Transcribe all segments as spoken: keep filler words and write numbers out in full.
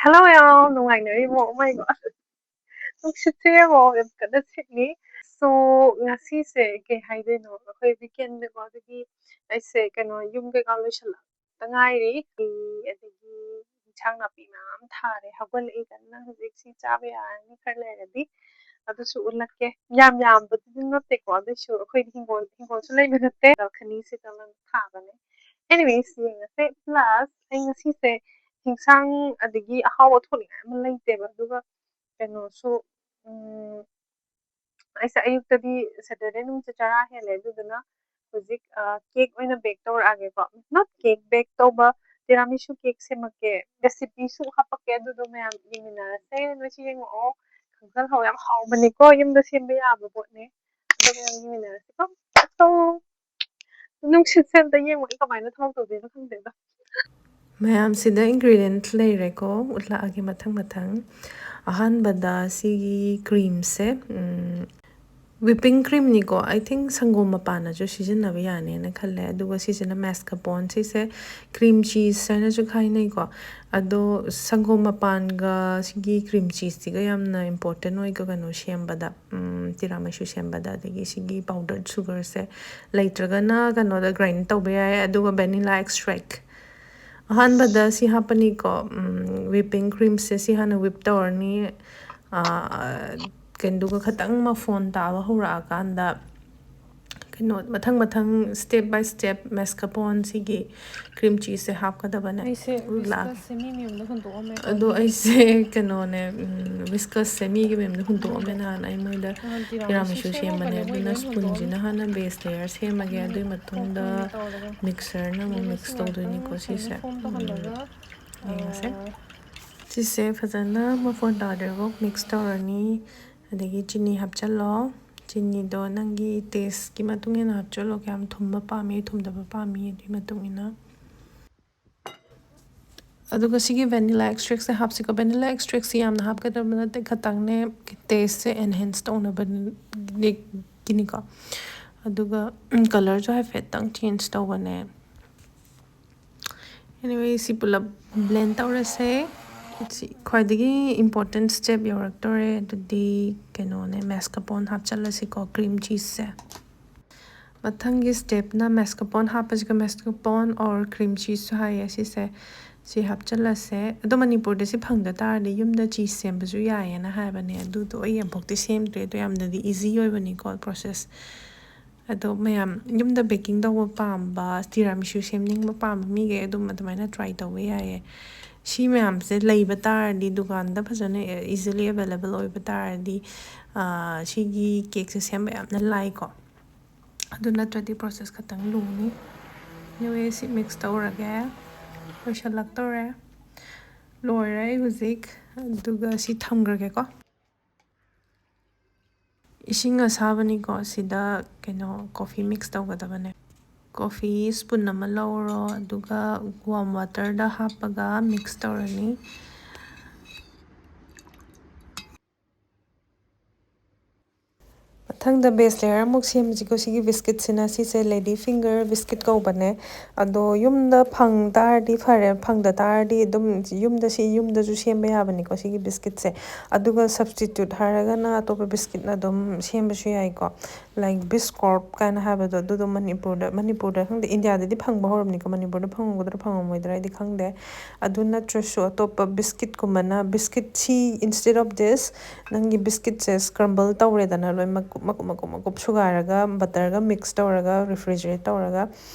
Hello y'all, ꯅꯨꯡꯉꯥꯏꯅꯔꯤꯕꯣ? Oh my God. ꯅꯨꯡꯁꯤꯠꯁꯦ ꯌꯦꯡꯉꯣ, ꯌꯥꯝ ꯀꯟꯅ ꯁꯤꯠꯂꯤ꯫ So, ꯉꯁꯤꯁꯦ ꯀꯩ ꯍꯥꯏꯗꯣꯏꯅꯣ, ꯑꯩꯈꯣꯏ weekendꯅꯦꯀꯣ, ꯑꯗꯨꯒꯤ ꯑꯩꯁꯦ ꯀꯩꯅꯣ, ꯌꯨꯝ ꯀꯩꯀꯥ ꯂꯣꯏꯁꯤꯜꯂꯛꯇ ꯉꯥꯏꯔꯤ꯫ ꯐꯤ ꯑꯗꯒꯤ ꯏꯟꯁꯥꯡ ꯅꯥꯄꯤ ꯃꯌꯥꯝ ꯊꯥꯔꯦ, ꯍꯧꯒꯠꯂꯛꯏ ꯀꯟꯅ꯫ ꯍꯧꯖꯤꯛ ꯁꯤ ꯆꯥꯕ ꯌꯥꯔꯅꯤ ꯈꯔ ꯂꯩꯔꯗꯤ, ꯑꯗꯨꯁꯨ ꯎꯠꯂꯛꯀꯦ꯫ ꯌꯥꯝ ꯌꯥꯝꯕꯗꯨꯗꯤ ꯅꯠꯇꯦꯀꯣ, ꯑꯗꯨꯏꯁꯨ ꯑꯩꯈꯣꯏꯗꯤ ꯍꯤꯡꯒꯣꯜ, ꯍꯤꯡꯒꯣꯜꯁꯨ ꯂꯩꯕ ꯅꯠꯇꯦ, balconyꯁꯤꯗ ꯊꯥꯕꯅꯦ꯫ Anyways, ꯌꯦꯡꯉꯁꯦ꯫ Plus ꯑꯩ ꯉꯁꯤꯁꯦ ꯍꯤꯡꯁꯥꯡ ꯑꯗꯒꯤ ꯑꯍꯥꯎꯕ ꯊꯣꯡꯅꯤꯡꯉꯥꯏ ꯑꯃ ꯂꯩꯇꯦꯕ꯫ ꯑꯗꯨꯒ ꯀꯩꯅꯣꯁꯨ, ꯎꯝ, ꯑꯩꯁꯦ ꯑꯌꯨꯛꯇꯗꯤ Saturday ꯅꯨꯃꯤꯠꯁꯦ ꯆꯔꯥ ꯍꯦꯜꯂꯦ, ꯑꯗꯨꯗꯨꯅ ꯍꯧꯖꯤꯛ, ꯑ, cake ꯑꯣꯏꯅ bake ꯇꯧꯔꯛꯑꯒꯦꯀꯣ꯫ Not cake bake ꯇꯧꯕ, tiramisu cake ꯁꯦꯝꯃꯛꯀꯦ꯫ Recipeꯁꯨ ꯍꯥꯞꯄꯛꯀꯦ, ꯑꯗꯨꯗꯣ ꯃꯌꯥꯝ ꯌꯦꯡꯃꯤꯟꯅꯔꯁꯦ꯫ ꯅꯣꯏꯁꯨ ꯌꯦꯡꯉꯛꯑꯣ꯫ ꯈꯪꯖꯤꯜꯍꯧ, ꯌꯥꯝ ꯍꯥꯎꯕꯅꯤꯀꯣ, ꯌꯨꯝꯗ ꯁꯦꯝꯕ ꯌꯥꯕ ꯄꯣꯠꯅꯦ꯫ ꯑꯗꯣ ꯃꯌꯥꯝ ꯌꯦꯡꯃꯤꯟꯅꯔꯁꯤꯀꯣ꯫ Let's go! ꯅꯨꯡꯁꯤꯠꯁꯦ ꯑꯝꯇ ꯌꯦꯡꯉꯣ, ꯑꯩ ꯀꯃꯥꯏꯅ ꯊꯕꯛ ꯇꯧꯗꯣꯏꯅꯣ ꯈꯪꯗꯦꯗ꯫ ꯃꯌꯥꯝꯁꯤꯗ ingredient ꯂꯩꯔꯦꯀꯣ, ꯎꯠꯂꯛꯑꯒꯦ ꯃꯊꯪ ꯃꯊꯪ꯫ ꯑꯍꯥꯟꯕꯗ ꯁꯤꯒꯤ creamꯁꯦ, ꯎꯝ, whipping creamꯅꯤꯀꯣ꯫ I think ꯁꯪꯒꯣꯝ ꯃꯄꯥꯟꯅꯁꯨ ꯁꯤꯖꯤꯟꯅꯕ ꯌꯥꯅꯦꯅ ꯈꯜꯂꯦ꯫ ꯑꯗꯨꯒ ꯁꯤꯁꯤꯅ mascarpone, ꯁꯤꯁꯦ cream cheese ꯍꯥꯏꯅꯁꯨ ꯈꯥꯏꯅꯩꯀꯣ꯫ ꯑꯗꯣ ꯁꯪꯒꯣꯝ ꯃꯄꯥꯟꯒ ꯁꯤꯒꯤ cream cheeseꯁꯤꯒ ꯌꯥꯝꯅ important ꯑꯣꯏꯀꯣ, ꯀꯩꯅꯣ ꯁꯦꯝꯕꯗ, ꯎꯝ, tiramisu ꯁꯦꯝꯕꯗ꯫ ꯑꯗꯒꯤ ꯁꯤꯒꯤ powdered sugarꯁꯦ ꯂꯩꯇ꯭ꯔꯒꯅ ꯀꯩꯅꯣꯗ grind ꯇꯧꯕ ꯌꯥꯏ꯫ ꯑꯗꯨꯒ vanilla extract꯫ ꯑꯍꯥꯟꯕꯗ ꯁꯤ ꯍꯥꯞꯄꯅꯤꯀꯣ, ꯎꯝ, whipping creamꯁꯦ ꯁꯤ ꯍꯥꯟꯅ whip ꯇꯧꯔꯅꯤ꯫ ꯑꯥ, ꯀꯩꯅꯣꯗꯨꯒ ꯈꯇꯪ ꯃꯐꯣꯟ ꯇꯥꯕ ꯍꯧꯔꯛꯑꯀꯥꯟꯗ ꯀꯩꯅꯣ ꯃꯊꯪ ꯃꯊꯪ step by step mascarpone ꯁꯤꯒꯤ cream cheeseꯁꯦ ꯍꯥꯞꯀꯗꯕꯅꯦ꯫ ꯑꯩꯁꯦ ꯎꯠꯂꯛꯑꯒꯦ꯫ Whiskersꯁꯦ ꯃꯤ ꯃꯌꯨꯝꯗ ꯍꯨꯟꯗꯣꯛꯑꯝꯃꯦ꯫ ꯑꯗꯣ ꯑꯩꯁꯦ ꯀꯩꯅꯣꯅꯦ, ꯎꯝ, Whiskersꯁꯦ ꯃꯤꯒꯤ ꯃꯌꯨꯝꯗ ꯍꯨꯟꯗꯣꯛꯑꯝꯃꯦ ꯅꯍꯥꯟ꯫ ꯑꯩ ꯃꯣꯏꯗ ꯅꯍꯥꯟ tiramisu tiramisu ꯁꯦꯝꯕꯅꯦ꯫ ꯁꯦꯝꯃꯝꯕꯅꯦ, ꯃꯣꯏ ꯑꯗꯨꯅ ꯂꯣꯏ spoonꯁꯤꯅ ꯍꯨꯟꯗꯣꯛꯑꯝꯃꯦ꯫ ꯍꯥꯟꯅ base layer ꯁꯦꯝꯃꯒꯦ꯫ ꯎꯝ, ꯑꯗꯨꯒꯤ ꯃꯇꯨꯡꯗ ꯈꯣꯡ ꯈꯣꯡꯅ ꯇꯧꯔꯒ꯫ Mixerꯅ ꯑꯃꯨꯛ ꯑꯗꯨꯒ mix ꯁꯤ ꯇꯧꯗꯣꯏꯅꯤꯀꯣ ꯉꯥꯛꯇꯪ ꯁꯤꯁꯦ꯫ ꯐꯖꯅ form ꯎꯝ꯫ ꯇꯧꯍꯜꯂꯒ, ꯌꯦꯡꯉꯁꯦ꯫ ꯑꯥ, ꯁꯤꯁꯦ ꯐꯖꯅ ꯃꯐꯣꯟ ꯇꯥꯗ꯭ꯔꯤꯕꯐꯥꯎ mix ꯇꯧꯔꯅꯤ꯫ ꯑꯗꯒꯤ ꯆꯤꯅꯤ ꯍꯥꯞꯆꯜꯂꯣ꯫ ꯆꯤꯅꯤꯗꯣ ꯅꯪꯒꯤ tasteꯀꯤ ꯃꯇꯨꯡ ꯏꯟꯅ ꯍꯥꯞꯆꯜꯂꯣ, ꯀꯌꯥꯝ ꯊꯨꯝꯕ ꯄꯥꯝꯃꯤ, ꯊꯨꯝꯗꯕ ꯄꯥꯝꯃꯤ, ꯑꯗꯨꯒꯤ ꯃꯇꯨꯡ ꯏꯟꯅ꯫ ꯑꯗꯨꯒ ꯁꯤꯒꯤ vanilla extractꯁꯦ ꯍꯥꯞꯁꯤꯀꯣ꯫ Vanilla extractꯁꯦ ꯌꯥꯝꯅ ꯍꯥꯞꯀꯗꯕ ꯅꯠꯇꯦ, ꯈꯇꯪꯅꯦ, tasteꯁꯦ enhance ꯇꯧꯅꯕꯒꯤꯅꯤꯀꯣ꯫ ꯑꯗꯨꯒ, ꯎꯝ, colourꯁꯨ ꯍꯥꯏꯐꯦꯠꯇꯪ change ꯇꯧꯕꯅꯦ꯫ Anyway, ꯁꯤ ꯄꯨꯂꯞ blend ꯇꯧꯔꯁꯦ꯫ ꯁꯤ ꯈ꯭ꯋꯥꯏꯗꯒꯤ important step ꯌꯧꯔꯛꯇꯣꯔꯦ꯫ ꯑꯗꯨꯗꯤ ꯀꯩꯅꯣꯅꯦ, mascarpone ꯍꯥꯞꯆꯜꯂꯁꯤꯀꯣ, cream cheeseꯁꯦ꯫ ꯃꯊꯪꯒꯤ stepꯅ mascarpone ꯍꯥꯞꯄꯁꯤꯒ, mascarpone or cream cheeseꯁꯨ ꯍꯥꯏꯌꯦ ꯁꯤꯁꯦ꯫ ꯁꯤ ꯍꯥꯞꯆꯜꯂꯁꯦ꯫ ꯑꯗꯣ ꯃꯅꯤꯄꯨꯔꯗ ꯁꯤ ꯐꯪꯗ ꯇꯥꯔꯗꯤ ꯌꯨꯝꯗ cheese ꯁꯦꯝꯕꯁꯨ ꯌꯥꯏꯌꯦꯅ ꯍꯥꯏꯕꯅꯦ꯫ ꯑꯗꯨꯗꯣ ꯑꯩ ꯑꯃꯨꯛꯐꯥꯎꯗꯤ ꯁꯦꯝꯗ꯭ꯔꯤ꯫ ꯑꯗꯣ ꯌꯥꯝꯅꯗꯤ easy ꯑꯣꯏꯕꯅꯤꯀꯣ process꯫ ꯑꯗꯣ ꯃꯌꯥꯝ ꯌꯨꯝꯗ baking ꯇꯧꯕ ꯄꯥꯝꯕ, tiramisu ꯁꯦꯝꯅꯤꯡꯕ ꯄꯥꯝꯕ ꯃꯤꯈꯩ ꯑꯗꯨꯝ ꯑꯗꯨꯃꯥꯏꯅ try ꯇꯧꯕ ꯌꯥꯏꯌꯦ꯫ ꯁꯤ ꯃꯌꯥꯝꯁꯦ ꯂꯩꯕ ꯇꯥꯔꯗꯤ, ꯗꯨꯀꯥꯟꯗ ꯐꯖꯅ easily available ꯑꯣꯏꯕ ꯇꯥꯔꯗꯤ, ꯑꯥ, ꯁꯤꯒꯤ cakeꯁꯦ ꯁꯦꯝꯕ ꯌꯥꯝꯅ ꯂꯥꯏꯀꯣ꯫ ꯑꯗꯨ ꯅꯠꯇ꯭ꯔꯗꯤ process ꯈꯇꯪ ꯂꯨꯅꯤ꯫ Anyway, ꯁꯤ mix ꯇꯧꯔꯒꯦ꯫ ꯂꯣꯏꯁꯤꯜꯂꯛꯇꯧꯔꯦ꯫ ꯂꯣꯏꯔꯦ ꯑꯩ ꯍꯧꯖꯤꯛ꯫ ꯑꯗꯨꯒ ꯁꯤ ꯊꯝꯈ꯭ꯔꯒꯦꯀꯣ꯫ ꯏꯁꯤꯡ ꯑꯁꯥꯕꯅꯤꯀꯣ, ꯁꯤꯗ ꯀꯩꯅꯣ coffee mix ꯇꯧꯒꯗꯕꯅꯦ꯫ Coffee spoon ꯑꯃ ꯂꯧꯔꯣ, ꯑꯗꯨꯒ warm waterꯗ ꯍꯥꯞꯄꯒ mix ꯇꯧꯔꯅꯤ꯫ ꯃꯊꯪꯗ base layer ꯑꯃꯨꯛ ꯁꯦꯝꯁꯤꯀꯣ꯫ ꯁꯤꯒꯤ biscuitꯁꯤꯅ, ꯁꯤꯁꯦ lady finger biscuit ꯀꯧꯕꯅꯦ꯫ ꯑꯗꯣ ꯌꯨꯝꯗ ꯐꯪ ꯇꯥꯔꯗꯤ ꯐꯔꯦ, ꯐꯪꯗ ꯇꯥꯔꯗꯤ ꯑꯗꯨꯝ ꯌꯨꯝꯗ, ꯁꯤ ꯌꯨꯝꯗꯁꯨ ꯁꯦꯝꯕ ꯌꯥꯕꯅꯤꯀꯣ ꯁꯤꯒꯤ biscuitꯁꯦ꯫ ꯑꯗꯨꯒ substitute ꯍꯥꯏꯔꯒꯅ ꯑꯇꯣꯞꯄ biscuitꯅ ꯑꯗꯨꯝ ꯁꯦꯝꯕꯁꯨ ꯌꯥꯏꯀꯣ꯫ Like Biscoff ꯀꯥꯏꯅ ꯍꯥꯏꯕꯗꯣ, ꯑꯗꯨꯗꯣ ꯃꯅꯤꯄꯨꯔꯗ, ꯃꯅꯤꯄꯨꯔꯗ ꯈꯪꯗꯦ, ꯏꯟꯗꯤꯌꯥꯗꯗꯤ ꯐꯪꯕ ꯍꯧꯔꯝꯅꯤꯀꯣ, ꯃꯅꯤꯄꯨꯔꯗ ꯐꯪꯉꯝꯒꯗ꯭ꯔꯥ ꯐꯪꯉꯝꯃꯣꯏꯗ꯭ꯔꯥ ꯑꯩꯗꯤ ꯈꯪꯗꯦ꯫ ꯑꯗꯨ ꯅꯠꯇ꯭ꯔꯁꯨ ꯑꯇꯣꯞꯄ biscuitꯀꯨꯝꯕꯅ, biscuit ꯁꯤ instead of this, ꯅꯪꯒꯤ biscuitꯁꯦ scramble ꯇꯧꯔꯦꯗꯅ, ꯂꯣꯏ ꯃꯀꯨꯞ ꯃꯀꯨꯞ ꯃꯀꯨꯞ ꯃꯀꯨꯞ ꯁꯨꯒꯥꯏꯔꯒ, butterꯒ mix ꯇꯧꯔꯒ, refrigerate ꯇꯧꯔꯒ,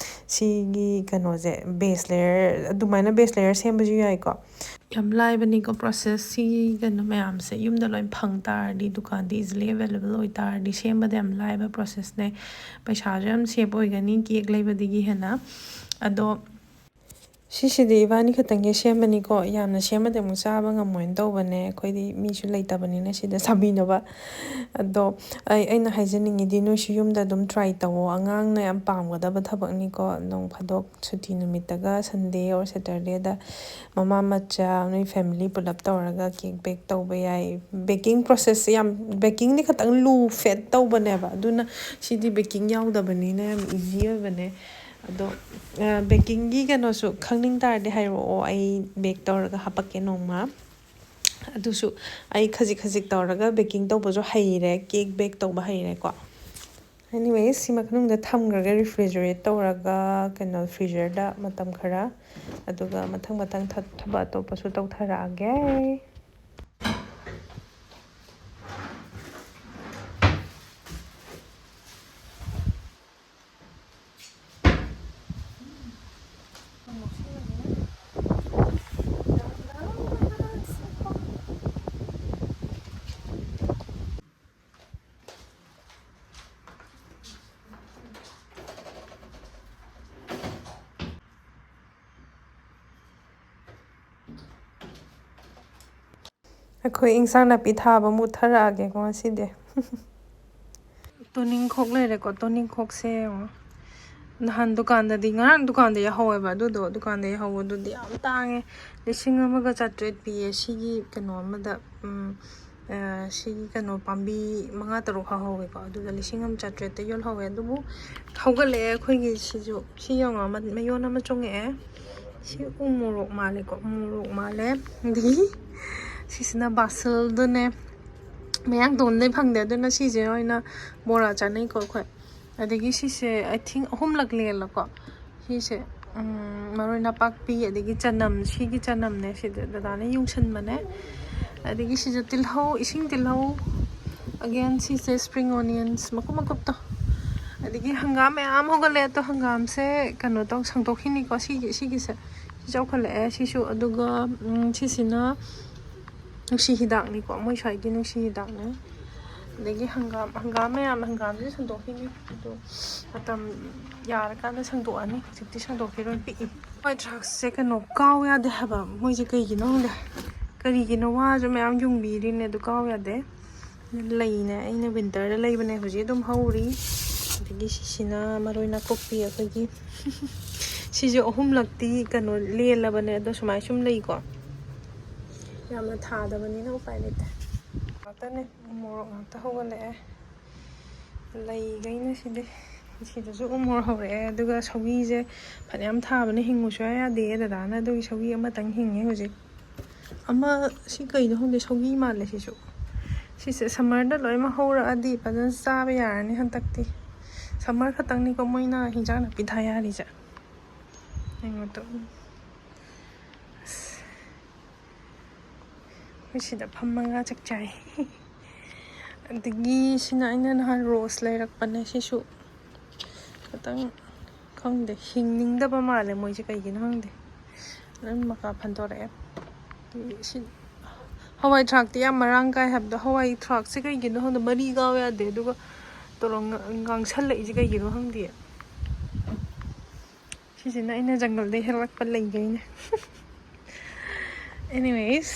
ꯁꯤꯒꯤ ꯀꯩꯅꯣꯁꯦ, base layer, ꯑꯗꯨꯃꯥꯏꯅ base layer ꯁꯦꯝꯕꯁꯨ ꯌꯥꯏꯀꯣ꯫ ꯌꯥꯝ ꯂꯥꯏꯕꯅꯤꯀꯣ process꯫ ꯁꯤꯒꯤ ꯀꯩꯅꯣ ꯃꯌꯥꯝꯁꯦ ꯌꯨꯝꯗ ꯂꯣꯏ ꯐꯪ ꯇꯥꯔꯗꯤ, ꯗꯨꯀꯥꯟꯗ easily available ꯑꯣꯏ ꯇꯥꯔꯗꯤ, ꯁꯦꯝꯕꯗ ꯌꯥꯝ ꯂꯥꯏꯕ processꯅꯦ꯫ ꯄꯩꯁꯥꯁꯨ ꯌꯥꯝ save ꯑꯣꯏꯒꯅꯤ cake ꯂꯩꯕꯗꯒꯤ ꯍꯦꯟꯅ꯫ ꯑꯗꯣ ꯁꯤꯁꯤꯗꯤ ꯏꯕꯥꯅꯤ ꯈꯛꯇꯪꯒꯤ ꯁꯦꯝꯕꯅꯤꯀꯣ꯫ ꯌꯥꯝꯅ ꯁꯦꯝꯃꯗꯤ ꯑꯃꯨꯛ ꯆꯥꯕ ꯉꯝꯃꯣꯏꯅ ꯇꯧꯕꯅꯦ꯫ ꯑꯩꯈꯣꯏꯗꯤ ꯃꯤꯁꯨ ꯂꯩꯇꯕꯅꯤꯅ ꯁꯤꯗ ꯆꯥꯕꯤꯅꯕ꯫ ꯑꯗꯣ ꯑꯩ, ꯑꯩꯅ ꯍꯥꯏꯖꯅꯤꯡꯉꯤꯗꯤ, ꯅꯣꯏꯁꯨ ꯌꯨꯝꯗ ꯑꯗꯨꯝ try ꯇꯧꯋꯣ꯫ ꯑꯉꯥꯡꯅ ꯌꯥꯝ ꯄꯥꯝꯒꯗꯕ ꯊꯕꯛꯅꯤꯀꯣ꯫ ꯅꯣꯡ ꯐꯥꯗꯣꯛ ꯁꯨꯇꯤ ꯅꯨꯃꯤꯠꯇꯒ, Sunday or Saturdayꯗ ꯃꯃꯥ ꯃꯆꯥ, ꯅꯣꯏ family ꯄꯨꯂꯞ ꯇꯧꯔꯒ cake bake ꯇꯧꯕ ꯌꯥꯏ꯫ Baking processꯁꯦ ꯌꯥꯝ, bakingꯗꯤ ꯈꯇꯪ ꯂꯨ, ꯐꯦꯠ ꯇꯧꯕꯅꯦꯕ꯫ ꯑꯗꯨꯅ ꯁꯤꯗꯤ baking ꯌꯥꯎꯗꯕꯅꯤꯅ ꯌꯥꯝ easy ꯑꯣꯏꯕꯅꯦ꯫ ꯑꯗꯣ ꯕꯦꯀꯤꯡꯒꯤ ꯀꯩꯅꯣꯁꯨ ꯈꯪꯅꯤꯡ ꯇꯥꯔꯗꯤ ꯍꯥꯏꯔꯛꯑꯣ, ꯑꯩ ꯕꯦꯛ ꯇꯧꯔꯒ ꯍꯥꯄꯛꯀꯦ ꯅꯣꯡꯃ꯫ ꯑꯗꯨꯁꯨ ꯑꯩ ꯈꯖꯤꯛ ꯈꯖꯤꯛ ꯇꯧꯔꯒ ꯕꯦꯀꯤꯡ ꯇꯧꯕꯁꯨ ꯍꯩꯔꯦ, ꯀꯦꯛ ꯕꯦꯛ ꯇꯧꯕ ꯍꯩꯔꯦꯀꯣ꯫ ꯑꯦꯅꯤꯋꯦꯁ, ꯁꯤ ꯃꯅꯨꯡꯗ ꯊꯝꯈ꯭ꯔꯒ ꯔꯤꯐ꯭ꯔꯤꯖꯔꯦꯠ ꯇꯧꯔꯒ ꯀꯩꯅꯣ ꯐ꯭ꯔꯤꯖꯔꯗ ꯃꯇꯝ ꯈꯔ, ꯑꯗꯨꯒ ꯃꯊꯪ ꯃꯊꯪ ꯊ- ꯊꯕꯛ ꯑꯇꯣꯞꯄꯁꯨ ꯇꯧꯊꯔꯛꯑꯒꯦ꯫ ꯑꯩꯈꯣꯏ ꯏꯟꯁꯥꯡ ꯅꯥꯄꯤ ꯊꯥꯕ ꯃꯨꯠꯊꯔꯛꯑꯒꯦꯀꯣ ꯉꯁꯤꯗꯤ꯫ ꯇꯣꯅꯤꯡꯈꯣꯛ ꯂꯩꯔꯦꯀꯣ, ꯇꯣꯅꯤꯡꯈꯣꯛꯁꯦ ꯌꯦꯡꯉꯣ꯫ ꯅꯍꯥꯟ ꯗꯨꯀꯥꯟꯗꯗꯤ, ꯉꯔꯥꯡ ꯗꯨꯀꯥꯟꯗ ꯌꯥꯍꯧꯋꯦꯕ, ꯑꯗꯨꯗꯣ ꯗꯨꯀꯥꯟꯗ ꯌꯥꯍꯧꯕꯗꯨꯗꯤ ꯌꯥꯝ ꯇꯥꯡꯉꯦ, ꯂꯤꯁꯤꯡ ꯑꯃꯒ ꯆꯥꯇ꯭ꯔꯦꯠ ꯄꯤꯌꯦ ꯁꯤꯒꯤ ꯀꯩꯅꯣ ꯑꯃꯗ꯫ ꯎꯝ, ꯑ, ꯁꯤꯒꯤ ꯀꯩꯅꯣ ꯄꯥꯝꯕꯤ ꯃꯉꯥ ꯇꯔꯨꯛ ꯍꯧꯍꯧꯋꯦꯀꯣ, ꯑꯗꯨꯗ ꯂꯤꯁꯤꯡ ꯑꯃ ꯆꯥꯇ꯭ꯔꯦꯠꯇ ꯌꯣꯜꯍꯧꯋꯦ꯫ ꯑꯗꯨꯕꯨ ꯍꯧꯒꯠꯂꯛꯑꯦ ꯑꯩꯈꯣꯏꯒꯤ ꯁꯤꯁꯨ꯫ ꯁꯤ ꯌꯦꯡꯉꯣ, ꯑꯃ ꯃꯌꯣꯟ ꯑꯃ ꯆꯣꯡꯉꯛꯑꯦ꯫ ꯁꯤ ꯎ ꯃꯣꯔꯣꯛ ꯃꯥꯜꯂꯦꯀꯣ, ꯎ ꯃꯣꯔꯣꯛ ꯃꯥꯜꯂꯦ꯫ ꯑꯗꯒꯤ ꯁꯤꯁꯤꯅ ꯕꯥꯁꯤꯜꯗꯨꯅꯦ, ꯃꯌꯥꯡꯇꯣꯟꯗꯩ ꯐꯪꯗꯦ, ꯑꯗꯨꯅ ꯁꯤꯁꯦ ꯑꯣꯏꯅ ꯕꯣꯔꯥ ꯆꯥꯅꯩꯀꯣ ꯑꯩꯈꯣꯏ꯫ ꯑꯗꯒꯤ ꯁꯤꯁꯦ, ꯑꯥꯏ ꯊꯤꯡ, ꯑꯍꯨꯝꯂꯛ ꯂꯦꯜꯂꯀꯣ꯫ ꯁꯤꯁꯦ, ꯎꯝ, ꯃꯔꯣꯏ ꯅꯄꯥꯛꯄꯤ, ꯑꯗꯒꯤ ꯆꯅꯝ, ꯁꯤꯒꯤ ꯆꯅꯝꯅꯦ, ꯁꯤꯗ ꯗꯗꯥꯅ ꯌꯨꯡꯁꯟꯕꯅꯦ꯫ ꯑꯗꯒꯤ ꯁꯤꯁꯨ ꯇꯤꯜꯍꯧ, ꯏꯁꯤꯡ ꯇꯤꯜꯍꯧ꯫ ꯑꯒꯦꯟ, ꯁꯤꯁꯦ ꯁ꯭ꯄ꯭ꯔꯤꯡ ꯑꯣꯅꯤꯌꯟꯁ ꯃꯀꯨꯞ ꯃꯀꯨꯞꯇꯣ꯫ ꯑꯗꯒꯤ ꯍꯪꯒꯥꯝ ꯃꯌꯥꯝ ꯍꯧꯒꯠꯂꯦ꯫ ꯑꯗꯣ ꯍꯪꯒꯥꯝꯁꯦ ꯀꯩꯅꯣ ꯇꯧ, ꯁꯦꯡꯗꯣꯛꯈꯤꯅꯤꯀꯣ꯫ ꯁꯤꯒꯤ, ꯁꯤꯒꯤꯁꯦ ꯁꯤ ꯆꯥꯎꯈꯠꯂꯛꯑꯦ꯫ ꯁꯤꯁꯨ, ꯑꯗꯨꯒ, ꯎꯝ, ꯁꯤꯁꯤꯅ ꯅꯨꯡꯁꯤ ꯍꯤꯗꯥꯛꯅꯤꯀꯣ, ꯃꯣꯏ ꯁ꯭ꯋꯥꯏꯒꯤ ꯅꯨꯡꯁꯤ ꯍꯤꯗꯥꯛꯅꯦ꯫ ꯑꯗꯒꯤ ꯍꯪꯒꯥꯝ, ꯍꯪꯒꯥꯝ ꯃꯌꯥꯝ, ꯍꯪꯒꯥꯝꯁꯦ ꯁꯦꯡꯗꯣꯛꯈꯤꯅꯤ, ꯑꯗꯣ ꯃꯇꯝ ꯌꯥꯔꯀꯥꯟꯗ ꯁꯦꯡꯗꯣꯛꯑꯅꯤ꯫ ꯍꯧꯖꯤꯛꯇꯤ ꯁꯦꯡꯗꯣꯛꯈꯤꯔꯣꯏ, ꯄꯤꯛꯏ꯫ ꯍꯣꯏ, ꯗ꯭ꯔꯛꯁꯦ ꯀꯩꯅꯣ ꯀꯥꯎ ꯌꯥꯗꯦ ꯍꯥꯏꯕ, ꯃꯣꯏꯁꯦ ꯀꯩꯒꯤꯅꯣ ꯈꯪꯗꯦ꯫ ꯀꯔꯤꯒꯤꯅꯣ, ꯋꯥꯁꯨ ꯃꯌꯥꯝ ꯌꯨꯡꯕꯤꯔꯤꯅꯦ, ꯑꯗꯨ ꯀꯥꯎ ꯌꯥꯗꯦ꯫ ꯂꯩꯅꯦ, ꯑꯩꯅ ꯋꯤꯟꯇꯔꯗ ꯂꯩꯕꯅꯦ, ꯍꯧꯖꯤꯛ ꯑꯗꯨꯝ ꯍꯧꯔꯤ꯫ ꯑꯗꯒꯤ ꯁꯤꯁꯤꯅ ꯃꯔꯣꯏ ꯅꯥꯀꯨꯞꯄꯤ ꯑꯩꯈꯣꯏꯒꯤ꯫ ꯁꯤꯁꯨ ꯑꯍꯨꯝꯂꯛꯇꯤ ꯀꯩꯅꯣ ꯂꯦꯜꯂꯕꯅꯦ, ꯑꯗꯣ ꯁꯨꯃꯥꯏ ꯁꯨꯝ ꯂꯩꯀꯣ꯫ ꯌꯥꯝꯅ ꯊꯥꯗꯕꯅꯤꯅ ꯎꯄꯥꯏ ꯂꯩꯇꯦ꯫ ꯉꯥꯛꯇꯅꯦ, ꯃꯣꯔꯣꯛ ꯉꯥꯛꯇ ꯍꯧꯒꯠꯂꯛꯑꯦ꯫ ꯂꯩꯈꯩꯅ ꯁꯤꯗꯤ꯫ ꯁꯤꯗꯁꯨ ꯎ ꯃꯣꯔꯣꯛ ꯍꯧꯔꯛꯑꯦ꯫ ꯑꯗꯨꯒ ꯁꯧꯒꯤꯁꯦ ꯐꯅꯌꯥꯝ ꯊꯥꯕꯅꯦ, ꯍꯤꯡꯉꯨ ꯁꯨꯡꯌꯥ ꯌꯥꯗꯦ ꯗꯗꯥꯅ꯫ ꯑꯗꯨꯒꯤ ꯁꯧꯒꯤ ꯑꯃꯇꯪ ꯍꯤꯡꯉꯦ ꯍꯧꯖꯤꯛ꯫ ꯑꯃ ꯁꯤ ꯀꯩꯅꯣ ꯈꯪꯗꯦ, ꯁꯧꯒꯤ ꯃꯥꯜꯂꯦ ꯁꯤꯁꯨ꯫ ꯁꯤꯁꯦ ꯁꯝꯃꯔꯗ ꯂꯣꯏꯅꯃꯛ ꯍꯧꯔꯛꯑꯗꯤ ꯐꯖꯅ ꯆꯥꯕ ꯌꯥꯔꯅꯤ ꯍꯟꯗꯛꯇꯤ꯫ ꯁꯝꯃꯔ ꯈꯛꯇꯪꯅꯤꯀꯣ ꯃꯣꯏꯅ ꯍꯤꯟꯖꯥꯡ ꯅꯥꯄꯤ ꯊꯥ ꯌꯥꯔꯤꯁꯦ꯫ ꯌꯦꯡꯉꯣ ꯇꯨ꯫ ꯑꯁ꯫ ꯑꯩꯈꯣꯏ ꯁꯤꯗ ꯐꯝꯃꯒ ꯆꯥꯛ ꯆꯥꯏ꯫ ꯑꯗꯒꯤ ꯁꯤꯅ ꯑꯩꯅ ꯅꯍꯥꯟ ꯔꯣꯁ ꯂꯩꯔꯛꯄꯅꯦ꯫ ꯁꯤꯁꯨ ꯈꯤꯇꯪ ꯈꯪꯗꯦ, ꯍꯤꯡꯅꯤꯡꯗꯕ ꯃꯥꯜꯂꯦ ꯃꯣꯏꯁꯦ, ꯀꯩꯒꯤꯅꯣ ꯈꯪꯗꯦ꯫ ꯑꯗꯨꯝ ꯃꯀꯥ ꯐꯟꯗꯣꯔꯛꯑꯦ꯫ ꯁꯤ ꯍꯋꯥꯏ ꯊ꯭ꯔꯥꯛꯇꯤ ꯌꯥꯝ ꯃꯔꯥꯡ ꯀꯥꯏ ꯍꯥꯏꯕꯗꯣ, ꯍꯋꯥꯏ ꯊ꯭ꯔꯥꯛꯁꯦ ꯀꯩꯒꯤꯅꯣ ꯈꯪꯗꯦ, ꯃꯔꯤ ꯀꯥꯎ ꯌꯥꯗꯦ꯫ ꯑꯗꯨꯒ ꯇꯧꯔ ꯉꯥꯡꯁꯜꯂꯛꯏꯁꯦ ꯀꯩꯒꯤꯅꯣ ꯈꯪꯗꯦ꯫ ꯁꯤꯁꯤꯅ ꯑꯩꯅ ꯖꯪꯒꯜꯗꯩ ꯍꯦꯛꯂꯛꯄ ꯂꯩꯈꯩꯅꯦ꯫ Anyways,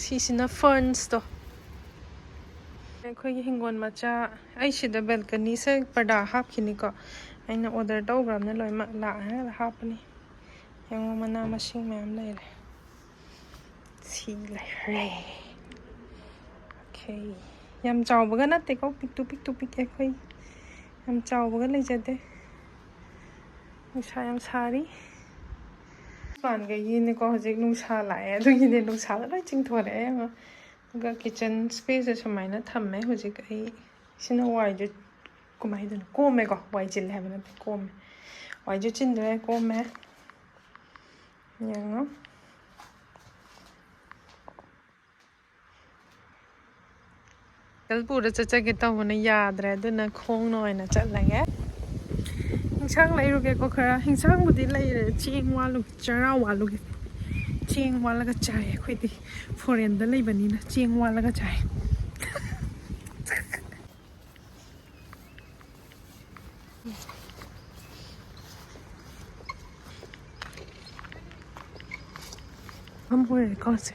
ꯁꯤꯁꯤꯅ fernsꯇꯣ꯫ ꯑꯩꯈꯣꯏꯒꯤ ꯍꯤꯡꯒꯣꯜ ꯃꯆꯥ, ꯑꯩ ꯁꯤꯗ balconyꯁꯦ ꯄꯔꯗꯥ ꯍꯥꯞꯈꯤꯅꯤꯀꯣ꯫ ꯑꯩꯅ order ꯇꯧꯈ꯭ꯔꯕꯅ ꯂꯣꯏꯅꯃꯛ ꯂꯥꯛꯑꯒ ꯍꯥꯞꯄꯅꯤ꯫ ꯌꯦꯡꯉꯣ, ꯃꯅꯥ ꯃꯁꯤꯡ ꯃꯌꯥꯝ ꯂꯩꯔꯦ꯫ ꯁꯤ ꯂꯩꯔꯦ꯫ Okay꯫ ꯌꯥꯝ ꯆꯥꯎꯕꯒ ꯅꯠꯇꯦꯀꯣ, ꯄꯤꯛꯇꯨ ꯄꯤꯛꯇꯨ ꯄꯤꯛꯑꯦ ꯑꯩꯈꯣꯏ꯫ ꯌꯥꯝ ꯆꯥꯎꯕꯒ ꯂꯩꯖꯗꯦ꯫ ꯅꯨꯡꯁꯥ ꯌꯥꯝ ꯁꯥꯔꯤ꯫ ꯃꯄꯥꯟꯈꯩꯒꯤꯅꯦꯀꯣ ꯍꯧꯖꯤꯛ ꯅꯨꯡꯁꯥ ꯂꯥꯛꯑꯦ, ꯑꯗꯨꯒꯤꯅꯦ ꯅꯨꯡꯁꯥꯗ ꯂꯣꯏ ꯆꯤꯡꯊꯣꯔꯛꯑꯦ ꯌꯦꯡꯉꯣ꯫ ꯑꯗꯨꯒ kitchen spaceꯁꯦ ꯁꯨꯃꯥꯏꯅ ꯊꯝꯃꯦ ꯍꯧꯖꯤꯛ ꯑꯩ꯫ ꯁꯤꯅ ꯋꯥꯏꯁꯦ ꯀꯃꯥꯏꯅ ꯇꯧꯅꯣ? ꯀꯣꯝꯃꯦꯀꯣ, ꯋꯥꯏ ꯆꯤꯜꯂꯦ ꯍꯥꯏꯕ ꯅꯠꯇꯦ, ꯀꯣꯝꯃꯦ꯫ ꯋꯥꯏꯁꯨ ꯆꯤꯟꯗ꯭ꯔꯦ, ꯀꯣꯝꯃꯦ꯫ ꯌꯦꯡꯉꯣ꯫ ꯁꯥꯏꯀꯜ ꯄꯨꯔ ꯆꯠꯆꯒꯦ ꯇꯧꯕꯅ ꯌꯥꯗ꯭ꯔꯦ, ꯑꯗꯨꯅ ꯈꯣꯡꯅ ꯑꯣꯏꯅ ꯆꯠꯂꯒꯦ꯫ ꯏꯟꯁꯥꯡ ꯂꯩꯔꯨꯒꯦꯀꯣ ꯈꯔ꯫ ꯏꯟꯁꯥꯡꯕꯨꯗꯤ ꯂꯩꯔꯦ, ꯆꯦꯡ ꯋꯥꯠꯂꯨꯒꯦ, ꯆꯔꯥ ꯋꯥꯠꯂꯨꯒꯦ꯫ ꯆꯦꯡ ꯋꯥꯠꯂꯒ ꯆꯥꯏ ꯑꯩꯈꯣꯏꯗꯤ꯫ Foreignꯗ ꯂꯩꯕꯅꯤꯅ ꯆꯦꯡ ꯋꯥꯠꯂꯒ ꯆꯥꯏ꯫ ꯐꯝ ꯑꯣꯏꯔꯦꯀꯣ ꯁꯦ꯫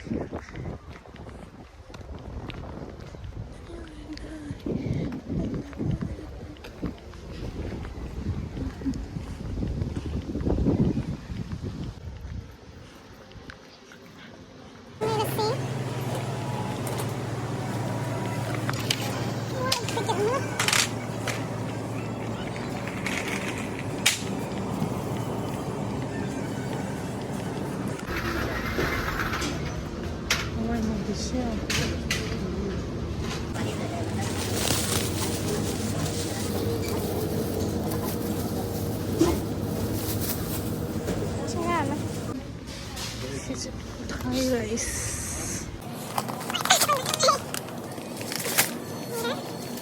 ꯁꯤꯁꯦ Thai rice.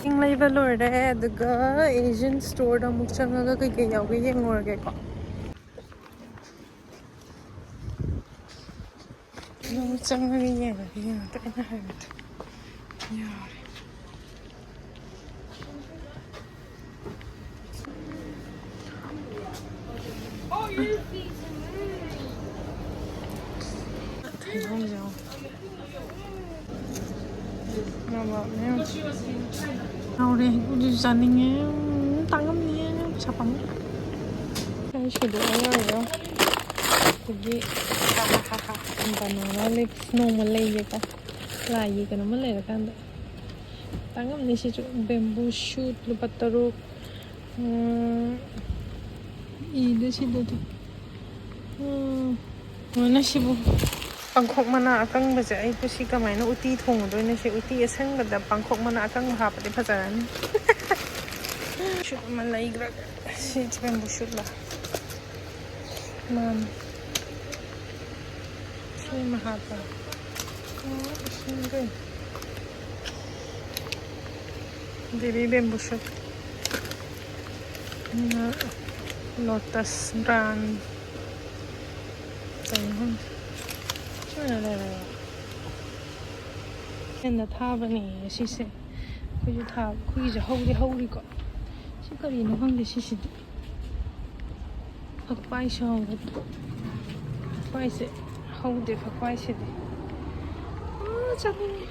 ꯆꯤꯡ ꯂꯩꯕ ꯂꯣꯏꯔꯦ, ꯑꯗꯨꯒ Asian storeꯗ ꯑꯃꯨꯛ ꯆꯪꯉꯒ ꯀꯩꯀꯩ ꯌꯥꯎꯒꯦ ꯌꯦꯡꯉꯨꯔꯒꯦꯀꯣ꯫ ꯑꯗꯨꯝ ꯆꯪꯉꯒ ꯌꯦꯡꯉꯒꯦ, ꯌꯦꯡꯉꯒꯦ ꯑꯩꯅ ꯍꯥꯏꯕꯗꯣ ꯌꯥꯔꯦ꯫ ꯍꯩꯅꯧꯁꯦ ꯌꯦꯡꯉꯣ꯫ ꯅꯣꯕꯥꯞꯅꯦ꯫ ꯍꯥꯎꯔꯦ, ꯍꯩꯀ꯭ꯔꯨꯁꯨ ꯆꯥꯅꯤꯡꯉꯦ꯫ ꯎꯝ, ꯇꯥꯡꯉꯝꯅꯤꯌꯦ, ꯄꯩꯁꯥ ꯄꯥꯝꯃꯨꯏ꯫ ꯑꯩ ꯁꯤꯗꯣꯛꯑ ꯂꯣꯏꯔꯦ꯫ ꯑꯗꯒꯤ banana leaf ꯅꯣꯡꯃ ꯂꯩꯒꯦꯀꯣ꯫ ꯂꯥꯏꯒꯤ ꯀꯩꯅꯣꯝꯃ ꯂꯩꯔꯀꯥꯟꯗ꯫ ꯇꯥꯡꯉꯝꯅꯤ ꯁꯤꯁꯨ꯫ Bamboo shoot ꯂꯨꯄꯥ ꯇꯔꯨꯛ꯫ ꯎꯝ, ꯏꯗ ꯁꯤꯗꯗꯤ꯫ ꯎꯝ, ꯂꯣꯏꯅ ꯁꯤꯕꯨ꯫ ꯄꯥꯡꯈꯣꯛ ꯃꯅꯥ ꯑꯀꯪꯕꯁꯦ ꯑꯩꯕꯨ ꯁꯤ ꯀꯃꯥꯏꯅ ꯎꯇꯤ ꯊꯣꯡꯉꯨꯗꯣꯏꯅꯣ? ꯁꯤ ꯎꯇꯤ ꯑꯁꯪꯕꯗ ꯄꯥꯡꯈꯣꯛ ꯃꯅꯥ ꯑꯀꯪꯕ ꯍꯥꯞꯄꯗꯤ ꯐꯖꯔꯅꯤ꯫ Shoot ꯑꯃ ꯂꯩꯈ꯭ꯔꯒ꯫ ꯁꯤ bamboo shootꯂ? ꯃꯥꯅꯤ꯫ ꯁꯤ ꯑꯃ ꯍꯥꯞꯄ꯫ ꯑꯣ, ꯁꯤ ꯀꯩꯅꯣ? Baby bamboo shoot꯫ ꯎꯝ, lotus brand꯫ ꯀꯩꯅꯣ ꯈꯪꯗꯦ꯫ ꯁꯤ ꯑꯣꯏꯅ ꯂꯩꯔꯒ꯫ ꯍꯦꯟꯅ ꯊꯥꯕꯅꯦ ꯁꯤꯁꯦ꯫ ꯑꯩꯈꯣꯏꯁꯨ ꯊꯥꯕ, ꯑꯩꯈꯣꯏꯒꯤꯁꯨ ꯍꯧꯗꯤ ꯍꯧꯔꯤꯀꯣ꯫ ꯁꯤ ꯀꯔꯤꯅꯣ ꯈꯪꯗꯦ ꯁꯤꯁꯤꯗꯤ꯫ ꯐꯛꯄꯥꯏꯁꯨ ꯍꯧꯔꯦ꯫ ꯐꯛꯄꯥꯏꯁꯦ ꯍꯧꯗꯦ, ꯐꯛꯄꯥꯏꯁꯤꯗꯤ꯫ ꯑꯥ, ꯆꯠꯅꯤꯡꯉꯦ꯫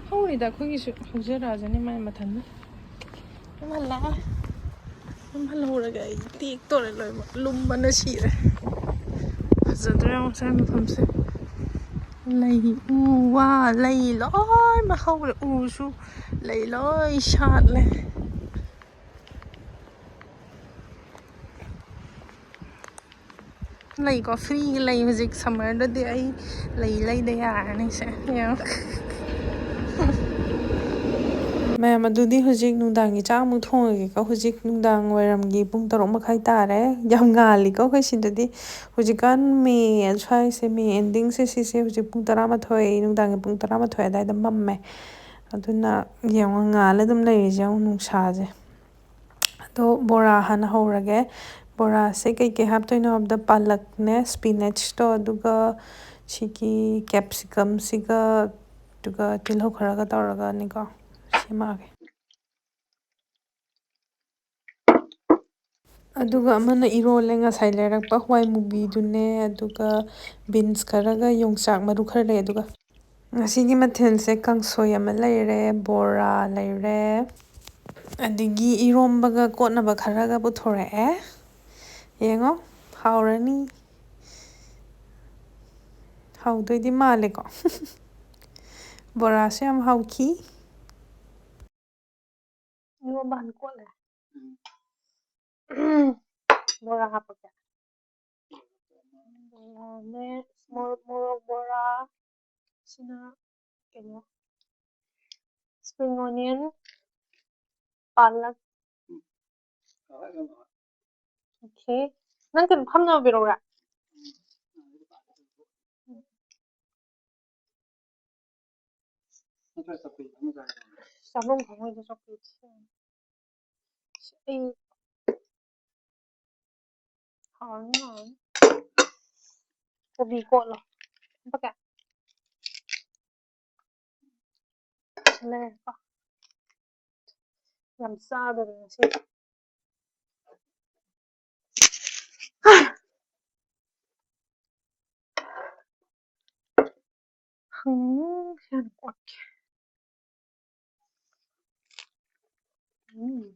ꯍꯧꯔꯤꯗ ꯑꯩꯈꯣꯏꯒꯤꯁꯨ꯫ ꯍꯧꯖꯔꯛꯑꯖꯅꯤ ꯃꯥꯏ ꯃꯊꯟꯇ꯫ ꯌꯨꯝ ꯍꯜꯂꯛꯑꯦ꯫ ꯌꯨꯝ ꯍꯜꯍꯧꯔꯒꯦ ꯑꯩ꯫ ꯇꯦꯛꯇꯣꯔꯦ ꯂꯣꯏꯅꯃꯛ꯫ ꯂꯨꯝꯕꯅ ꯁꯤꯔꯦ꯫ ꯐꯖꯗ꯭ꯔꯥ ꯌꯦꯡꯉꯣ ꯉꯁꯥꯏ ꯃꯐꯝꯁꯦ꯫ ꯂꯩ, ꯎ ꯋꯥ, ꯂꯩ ꯂꯣꯏꯅꯃꯛ ꯍꯧꯔꯦ꯫ ꯎꯁꯨ ꯂꯩ ꯂꯣꯏ ꯁꯥꯠꯂꯦ꯫ ꯂꯩꯀꯣ, ꯐ꯭ꯔꯤꯒꯤ ꯂꯩ꯫ ꯍꯧꯖꯤꯛ ꯁꯝꯃꯔꯗꯗꯤ ꯑꯩ ꯂꯩ ꯂꯩꯗ ꯌꯥꯔꯅꯤ ꯁꯦ꯫ ꯌꯦꯡꯉꯣ꯫ ꯃꯌꯥꯝ, ꯑꯗꯨꯗꯤ ꯍꯧꯖꯤꯛ ꯅꯨꯡꯗꯥꯡꯒꯤ ꯆꯥꯛ ꯑꯃꯨꯛ ꯊꯣꯡꯉꯒꯦꯀꯣ꯫ ꯍꯧꯖꯤꯛ ꯅꯨꯡꯗꯥꯡ ꯋꯥꯏꯔꯝꯒꯤ ꯄꯨꯡ ꯇꯔꯨꯛ ꯃꯈꯥꯏ ꯇꯥꯔꯦ꯫ ꯌꯥꯝ ꯉꯥꯜꯂꯤꯀꯣ ꯑꯩꯈꯣꯏ ꯁꯤꯗꯗꯤ꯫ ꯍꯧꯖꯤꯛꯀꯥꯟ ꯃꯦ ꯁ꯭ꯋꯥꯏꯁꯦ, ꯃꯦ ꯑꯦꯟꯗꯤꯡꯁꯦ, ꯁꯤꯁꯦ ꯍꯧꯖꯤꯛ ꯄꯨꯡ ꯇꯔꯥꯃꯥꯊꯣꯏ, ꯅꯨꯡꯗꯥꯡꯒꯤ ꯄꯨꯡ ꯇꯔꯥꯃꯥꯊꯣꯏ ꯑꯗꯥꯏꯗ ꯃꯝꯃꯦ꯫ ꯑꯗꯨꯅ ꯌꯦꯡꯉꯣ, ꯉꯥꯜꯂ ꯑꯗꯨꯝ ꯂꯩꯔꯤꯁꯦ ꯌꯦꯡꯉꯣ, ꯅꯨꯡꯁꯥꯁꯦ꯫ ꯑꯗꯣ ꯕꯣꯔꯥ ꯍꯥꯟꯅ ꯍꯧꯔꯒꯦ꯫ ꯕꯣꯔꯥꯁꯦ ꯀꯩꯀꯩ ꯍꯥꯞꯇꯣꯏꯅꯣ ꯍꯥꯏꯕꯗ, ꯄꯥꯂꯛꯅꯦ, ꯁ꯭ꯄꯤꯅꯦꯆꯇꯣ, ꯑꯗꯨꯒ ꯁꯤꯒꯤ ꯀꯦꯞꯁꯤꯀꯝꯁꯤꯒ, ꯑꯗꯨꯒ ꯇꯤꯜꯍꯧ ꯈꯔꯒ ꯇꯧꯔꯒꯅꯤꯀꯣ ꯁꯦꯝꯃꯛꯑꯒꯦ꯫ ꯑꯗꯨꯒ ꯑꯃꯅ ꯏꯔꯣꯜꯂꯦ, ꯉꯁꯥꯏ ꯂꯩꯔꯛꯄ ꯍꯋꯥꯏ ꯃꯨꯕꯤꯗꯨꯅꯦ, ꯑꯗꯨꯒ ꯕꯤꯟꯁ ꯈꯔꯒ ꯌꯣꯡꯆꯥꯛ ꯃꯔꯨ ꯈꯔ ꯂꯩ꯫ ꯑꯗꯨꯒ ꯉꯁꯤꯒꯤ ꯃꯊꯦꯜꯁꯦ ꯀꯥꯡꯁꯣꯏ ꯑꯃ ꯂꯩꯔꯦ, ꯕꯣꯔꯥ ꯂꯩꯔꯦ, ꯑꯗꯒꯤ ꯏꯔꯣꯝꯕꯒ ꯀꯣꯠꯅꯕ ꯈꯔꯒ ꯄꯨꯊꯣꯔꯛꯑꯦ꯫ ꯌꯦꯡꯉꯣ, ꯍꯥꯎꯔꯅꯤ꯫ ꯍꯥꯎꯗꯣꯏꯗꯤ ꯃꯥꯜꯂꯦꯀꯣ꯫ ꯕꯣꯔꯥꯁꯨ ꯌꯥꯝ ꯍꯥꯎꯈꯤ꯫ ꯏꯔꯣꯝꯕ ꯍꯥꯟꯅ ꯀꯣꯠꯂꯦ꯫ ꯕꯣꯔꯥ ꯍꯥꯞꯄꯛꯀꯦ꯫ ꯕꯣꯔꯥꯅꯦ, ꯃꯣꯔꯣꯛ, ꯃꯣꯔꯣꯛ ꯕꯣꯔꯥ꯫ ꯁꯤꯅ ꯀꯩꯅꯣ, spring onion, ꯄꯥꯂꯛ꯫ Okay. ꯅꯪ ꯀꯩꯅꯣ ꯐꯝꯅꯕ ꯄꯤꯔꯛꯎꯔꯥ? ꯆꯥꯐꯝ ꯈꯪꯉꯣꯏꯗ ꯆꯧꯀ꯭ꯔꯤꯗꯤ꯫ ꯑꯩ ꯍꯥꯎꯔꯅꯤ, ꯍꯥꯎꯔꯅꯤ꯫ ꯀꯣꯕꯤ ꯀꯣꯠꯂꯣ꯫ ꯂꯨꯄꯥ ꯀꯌꯥ? ꯂꯩꯔꯦꯀꯣ꯫ ꯌꯥꯝ ꯆꯥꯗꯣꯔꯦ ꯉꯁꯤ꯫ ꯎꯝ, ꯁꯤ ꯍꯥꯟꯅ ꯀꯣꯠꯀꯦ꯫ ꯎꯝ꯫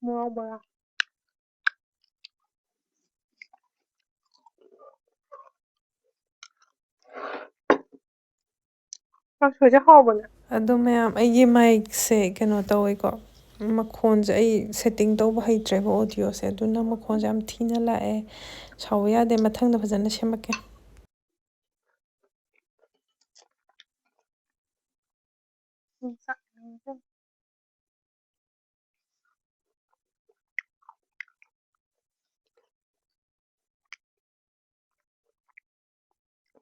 ꯃꯣꯔꯣꯛ ꯕꯣꯔꯥ꯫ ꯀꯥꯡꯁꯣꯏꯁꯦ ꯍꯥꯎꯕꯅꯦ꯫ ꯑꯗꯣ ꯃꯌꯥꯝ, ꯑꯩꯒꯤ ꯃꯥꯏꯛꯁꯦ ꯀꯩꯅꯣ ꯇꯧꯋꯦꯀꯣ, ꯃꯈꯣꯟꯁꯦ ꯑꯩ ꯁꯦꯠꯇꯤꯡ ꯇꯧꯕ ꯍꯩꯇ꯭ꯔꯦꯕ ꯑꯣꯗꯤꯑꯣꯁꯦ, ꯑꯗꯨꯅ ꯃꯈꯣꯟꯁꯦ ꯌꯥꯝ ꯊꯤꯅ ꯂꯥꯛꯑꯦ꯫ ꯁꯥꯎꯕ ꯌꯥꯗꯦ, ꯃꯊꯪꯗ ꯐꯖꯅ ꯁꯦꯝꯃꯛꯀꯦ꯫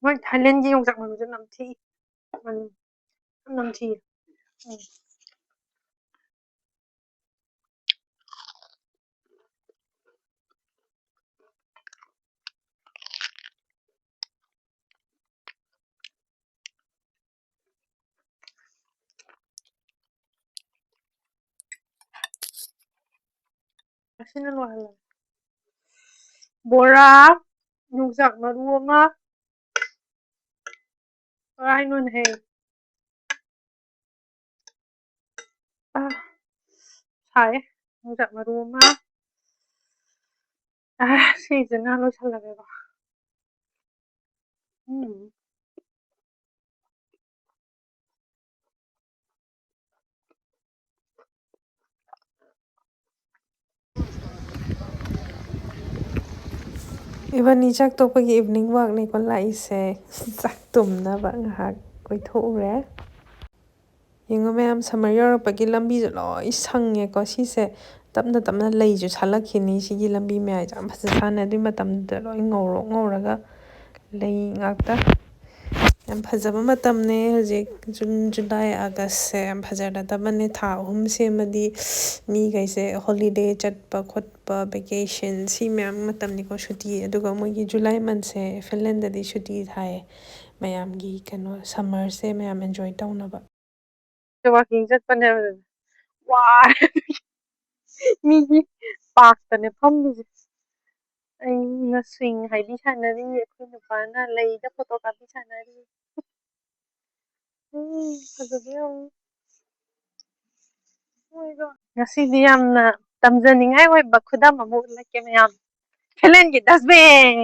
ꯃꯣꯏ ꯊꯥꯏꯂꯦꯟꯒꯤ ꯌꯣꯡꯆꯥꯛ ꯃꯔꯨꯁꯦ ꯅꯝꯊꯤ꯫ ꯃꯅꯝ ꯌꯥꯝ ꯅꯝꯊꯤ꯫ ꯎꯝ꯫ ꯑꯁꯤꯅ ꯂꯣꯏꯍꯜꯂꯒꯦ꯫ ꯕꯣꯔꯥ, ꯌꯣꯡꯆꯥꯛ ꯃꯔꯨ ꯑꯃ, ꯀꯔꯥꯏꯅꯣꯅꯦꯍꯦ? ꯑꯥ, ꯁꯥꯏꯌꯦ꯫ ꯌꯣꯡꯆꯥꯛ ꯃꯔꯨ ꯑꯃ꯫ ꯑꯥ, ꯁꯤꯁꯤꯅ ꯂꯣꯏꯁꯜꯂꯒꯦꯀꯣ꯫ ꯎꯝ꯫ ꯏꯕꯥꯅꯤ ꯆꯥꯛ ꯇꯣꯛꯄꯒꯤ evening walkꯅꯤꯀꯣ ꯂꯥꯛꯏꯁꯦ꯫ ꯆꯥꯛ ꯇꯨꯝꯅꯕ ꯉꯥꯏꯍꯥꯛ ꯀꯣꯏꯊꯣꯛꯎꯔꯦ꯫ ꯌꯦꯡꯉꯣ ꯃꯌꯥꯝ, summer ꯌꯧꯔꯛꯄꯒꯤ ꯂꯝꯕꯤꯁꯦ ꯂꯣꯏ ꯁꯪꯉꯦꯀꯣ꯫ ꯁꯤꯁꯦ ꯇꯞꯅ ꯇꯞꯅ ꯂꯩꯁꯨ ꯁꯥꯠꯂꯛꯈꯤꯅꯤ꯫ ꯁꯤꯒꯤ ꯂꯝꯕꯤ ꯃꯌꯥꯏꯁꯦ ꯌꯥꯝ ꯐꯖꯖꯥꯠꯅꯤ꯫ ꯑꯗꯨꯏ ꯃꯇꯝꯗꯨꯗ ꯂꯣꯏ ꯉꯧꯔꯣꯛ ꯉꯧꯔꯒ ꯂꯩ ꯉꯥꯛꯇ꯫ ꯌꯥꯝ ꯐꯖꯕ ꯃꯇꯝꯅꯦ ꯍꯧꯖꯤꯛ꯫ June, July, Augustꯁꯦ ꯌꯥꯝ ꯐꯖꯔꯗꯕꯅꯦ꯫ ꯊꯥ ꯑꯍꯨꯝ ꯁꯦꯝꯃꯗꯤ ꯃꯤꯈꯩꯁꯦ holiday ꯆꯠꯄ ꯈꯣꯠꯄ, vacation, ꯁꯤ ꯃꯌꯥꯝ ꯃꯇꯝꯅꯤꯀꯣ, ꯁꯨꯇꯤ꯫ ꯑꯗꯨꯒ ꯃꯣꯏꯒꯤ July monthꯁꯦ Finlandꯗꯗꯤ ꯁꯨꯇꯤ ꯊꯥꯏꯌꯦ꯫ ꯃꯌꯥꯝꯒꯤ ꯀꯩꯅꯣ, summerꯁꯦ ꯃꯌꯥꯝ enjoy ꯇꯧꯅꯕ꯫ Walking ꯆꯠꯄꯅꯦꯕ꯫ ꯋꯥꯔꯦ꯫ ꯃꯤꯒꯤ parkꯇꯅꯦ ꯐꯝꯃꯤꯁꯦ꯫ ꯑꯩꯅ swing ꯍꯥꯏꯕꯤ ꯁꯥꯟꯅꯔꯤ, ꯑꯩꯈꯣꯏ ꯅꯨꯄꯥꯅ ꯂꯩꯗ photo ꯀꯥꯞꯄꯤ ꯁꯥꯟꯅꯔꯤ꯫ ꯎꯝ, ꯐꯖꯕ ꯌꯦꯡꯉꯨ꯫ Oh my God. ꯉꯁꯤꯗꯤ ꯌꯥꯝꯅ ꯇꯝꯖꯅꯤꯡꯉꯥꯏ ꯑꯣꯏꯕ ꯈꯨꯗꯝ ꯑꯃ ꯎꯠꯂꯛꯀꯦ ꯃꯌꯥꯝ꯫ Finlandꯒꯤ dustbin꯫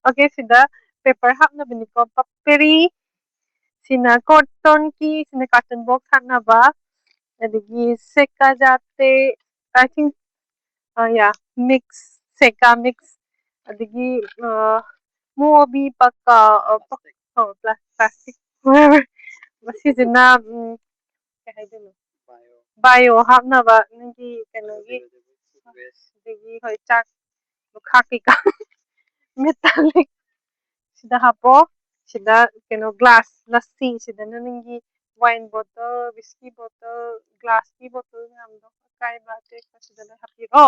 Okay, ꯁꯤꯗ paper ꯍꯥꯞꯅꯕꯅꯤꯀꯣ꯫ ꯄꯞꯄꯦꯔꯤ꯫ ꯁꯤꯅ ꯀꯣꯇꯟꯒꯤ, ꯁꯤꯅ ꯀꯥꯔꯇꯨꯟ ꯕꯣꯛꯁ ꯍꯥꯞꯅꯕ, ꯑꯗꯒꯤ ꯁꯦꯀꯥꯖꯥꯇꯦ, I think, ꯑ, yeah, mix, ꯁꯦꯀꯥ mix, ꯑꯗꯒꯤ, ꯑ, ꯃꯣꯕꯤ ꯄꯛꯀ, ꯑ, ꯄꯛ-, ꯑ, ꯄ꯭ꯂꯥ-, plastic, whatever꯫ ꯃꯁꯤꯁꯤꯅ, ꯎꯝ, ꯀꯩ ꯍꯥꯏꯗꯣꯏꯅꯣ? ꯕꯥꯏꯑꯣ ꯍꯥꯞꯅꯕ ꯅꯪꯒꯤ ꯀꯩꯅꯣꯒꯤ, ꯑꯗꯒꯤ, ꯍꯣꯏ, ꯆꯥꯛ ꯂꯨꯈꯥꯛ ꯀꯩꯀꯥ꯫ Metallic꯫ ꯁꯤꯗ ꯍꯥꯞꯄꯣ꯫ ꯁꯤꯗ ꯀꯩꯅꯣ, glass, ꯂꯁꯤ, ꯁꯤꯗꯅ ꯅꯪꯒꯤ wine bottle, whisky bottle, glassꯀꯤ bottle ꯃꯌꯥꯝꯗꯣ, ꯑꯀꯥꯏꯕ ꯑꯇꯦꯛꯄ ꯁꯤꯗ ꯂꯣꯏ ꯍꯥꯞꯄꯤꯔꯣ꯫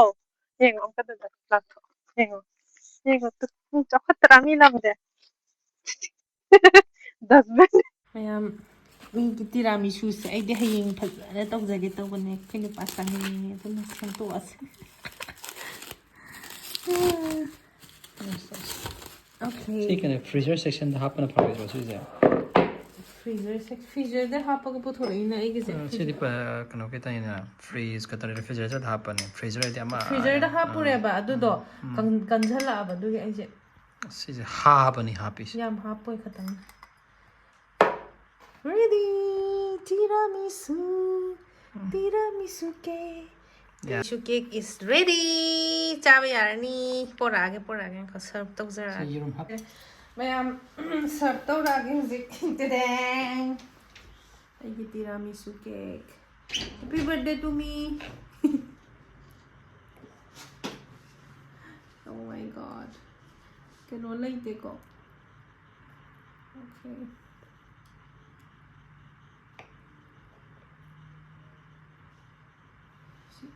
ꯌꯦꯡꯉꯣ ꯑꯝꯇ ꯗꯨꯗ ꯂꯥꯛꯊꯣꯛ꯫ ꯌꯦꯡꯉꯣ꯫ ꯌꯦꯡꯉꯣ ꯇꯨ꯫ ꯎꯝ, ꯆꯥꯎꯈꯠꯇ꯭ꯔꯥ ꯃꯤ ꯂꯝꯁꯦ? Dustbin꯫ ꯃꯌꯥꯝ, ꯃꯤꯒꯤ ꯇꯤꯔꯥꯃꯤꯁꯨꯁꯦ ꯑꯩꯗꯤ ꯍꯌꯦꯡ ꯐꯖꯅ ꯇꯧꯖꯒꯦ ꯇꯧꯕꯅꯦ꯫ ꯑꯩꯈꯣꯏ ꯅꯨꯄꯥ ꯆꯥꯅꯤꯡꯉꯦ, ꯑꯗꯨꯅ ꯁꯦꯝꯗꯣꯛꯑꯁꯦ꯫ Okay꯫ ꯁꯤ ꯀꯩꯅꯣ, freezer sectionꯗ ꯍꯥꯞꯄꯅ ꯐꯔꯣꯏꯗ꯭ꯔꯣ ꯁꯤꯁꯦ? Freezer sec-, freezerꯗ ꯍꯥꯞꯄꯒ ꯄꯨꯊꯣꯔꯛꯏꯅ ꯑꯩꯒꯤꯁꯦ꯫ ꯑ, ꯁꯤꯗꯤ ꯄ-, ꯀꯩꯅꯣ ꯈꯤꯇꯪꯅꯤꯅ, fridge ꯈꯛꯇꯅꯤ, refrigeratorꯗ ꯍꯥꯞꯄꯅꯤ꯫ Freezer ꯍꯥꯏꯗꯤ ꯑꯃ, freezerꯗ ꯑ, ꯍꯥꯞꯄꯨꯔꯦꯕ, ꯑꯗꯨꯗꯣ ꯎꯝ, ꯎꯝ꯫ ꯀꯪ-, ꯀꯟꯁꯤꯜꯂꯛꯑꯕ, ꯑꯗꯨꯒꯤ ꯑꯩꯁꯦ ꯁꯤꯁꯦ ꯍꯥꯕꯅꯤ ꯍꯥꯞꯄꯤꯁꯦ꯫ ꯌꯥꯝ ꯍꯥꯞꯄꯣꯏ, ꯈꯇꯪ꯫ Ready! tiramisu! Um. Tiramisu cake! Yeah. Tiramisu cake is ready! ꯆꯥꯕ ꯌꯥꯔꯅꯤ꯫ ꯄꯣꯔꯛꯑꯒꯦ, ꯄꯣꯔꯛꯑꯒꯦ꯫ ꯉꯥꯏꯈꯣ, serve ꯇꯧꯖꯔꯛꯑꯒꯦ꯫ ꯁꯤ ꯌꯦꯔꯨꯝ ꯍꯥꯞ- ꯃꯌꯥꯝ, serve ꯇꯧꯔꯛꯑꯒꯦ ꯍꯧꯖꯤꯛ꯫ ꯇꯦꯗꯦꯡ! ꯑꯩꯒꯤ tiramisu cake꯫ Happy birthday to me! Oh my God. ꯀꯩꯅꯣ ꯂꯩꯇꯦꯀꯣ? Okay. ꯁꯤ꯫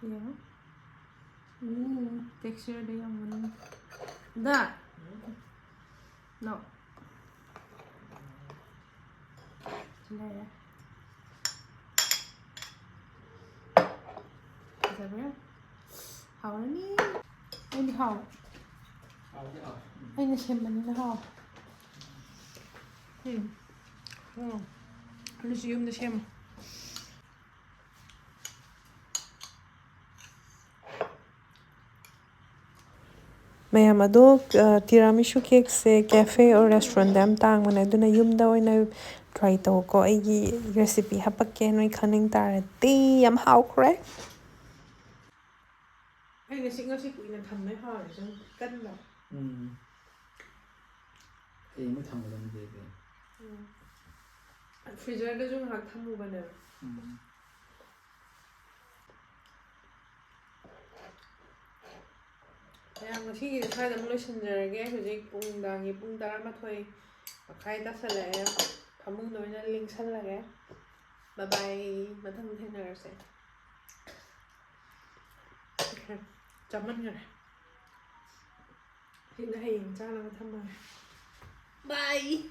ꯌꯦꯡꯉꯣ꯫ ꯎꯝ, textureꯗ ꯌꯥꯝ ꯃꯅꯨꯡ꯫ ꯗꯥ! No. ꯁꯤ ꯂꯩꯔꯦ꯫ ꯐꯖꯕ꯭ꯔꯥ? ꯍꯥꯎꯔꯅꯤ꯫ ꯑꯩꯗꯤ ꯍꯥꯎꯋꯦ꯫ ꯍꯥꯎꯗꯤ ꯍꯥꯎꯋꯦ꯫ ꯎꯝ꯫ ꯑꯩꯅ ꯁꯦꯝꯕꯅꯤꯅ ꯍꯥꯎꯋꯦ꯫ ꯎꯝ꯫ ꯎꯝ꯫ ꯑꯗꯨꯁꯨ ꯌꯨꯝꯗ ꯁꯦꯝꯃꯦ꯫ ꯃꯌꯥꯝ ꯑꯗꯣ, ꯇꯤꯔꯥꯃꯤꯁꯨ ꯀꯦꯛꯁꯦ cafe or restaurantꯗ ꯌꯥꯝ ꯇꯥꯡꯕꯅꯦ, ꯑꯗꯨꯅ ꯌꯨꯝꯗ ꯑꯣꯏꯅ try ꯇꯧꯀꯣ꯫ ꯑꯩꯒꯤ recipe ꯍꯥꯄꯛꯀꯦ, ꯅꯣꯏ ꯈꯪꯅꯤꯡ ꯇꯥꯔꯗꯤ꯫ ꯌꯥꯝ ꯍꯥꯎꯈ꯭ꯔꯦ꯫ ꯑꯩ ꯉꯁꯤ, ꯉꯁꯤ ꯀꯨꯏꯅ ꯊꯝꯃꯦ, ꯍꯥꯎꯔꯦ ꯁꯨꯝ ꯀꯟꯅ꯫ ꯎꯝ꯫ ꯍꯌꯦꯡ ꯑꯃꯨꯛ ꯊꯝꯒꯗꯕꯅꯤ ꯀꯩꯅꯣ꯫ ꯎꯝ꯫ Freezerꯗꯁꯨ ꯉꯥꯏꯍꯥꯛ ꯊꯝꯃꯨꯕꯅꯦꯕ꯫ ꯎꯝ꯫ ꯃꯌꯥꯝ, ꯉꯁꯤꯒꯤꯗꯤ ꯁ꯭ꯋꯥꯏꯗ ꯑꯃꯨꯛ ꯂꯣꯏꯁꯤꯟꯖꯔꯒꯦ꯫ ꯍꯧꯖꯤꯛ ꯄꯨꯡ, ꯅꯨꯡꯗꯥꯡꯒꯤ ꯄꯨꯡ ꯇꯔꯥꯃꯥꯊꯣꯏ ꯃꯈꯥꯏ ꯇꯥꯁꯜꯂꯛꯑꯦ꯫ ꯐꯃꯨꯡꯗ ꯑꯣꯏꯅ ꯂꯦꯡꯁꯜꯂꯒꯦ꯫ Bye bye꯫ ꯃꯊꯪ ꯊꯦꯡꯅꯔꯁꯦ꯫ ꯆꯥꯃꯟꯈꯔꯦ꯫ ꯁꯤꯅ ꯍꯌꯦꯡ ꯆꯥꯅꯕ ꯊꯝꯃꯒꯦ꯫ Bye꯫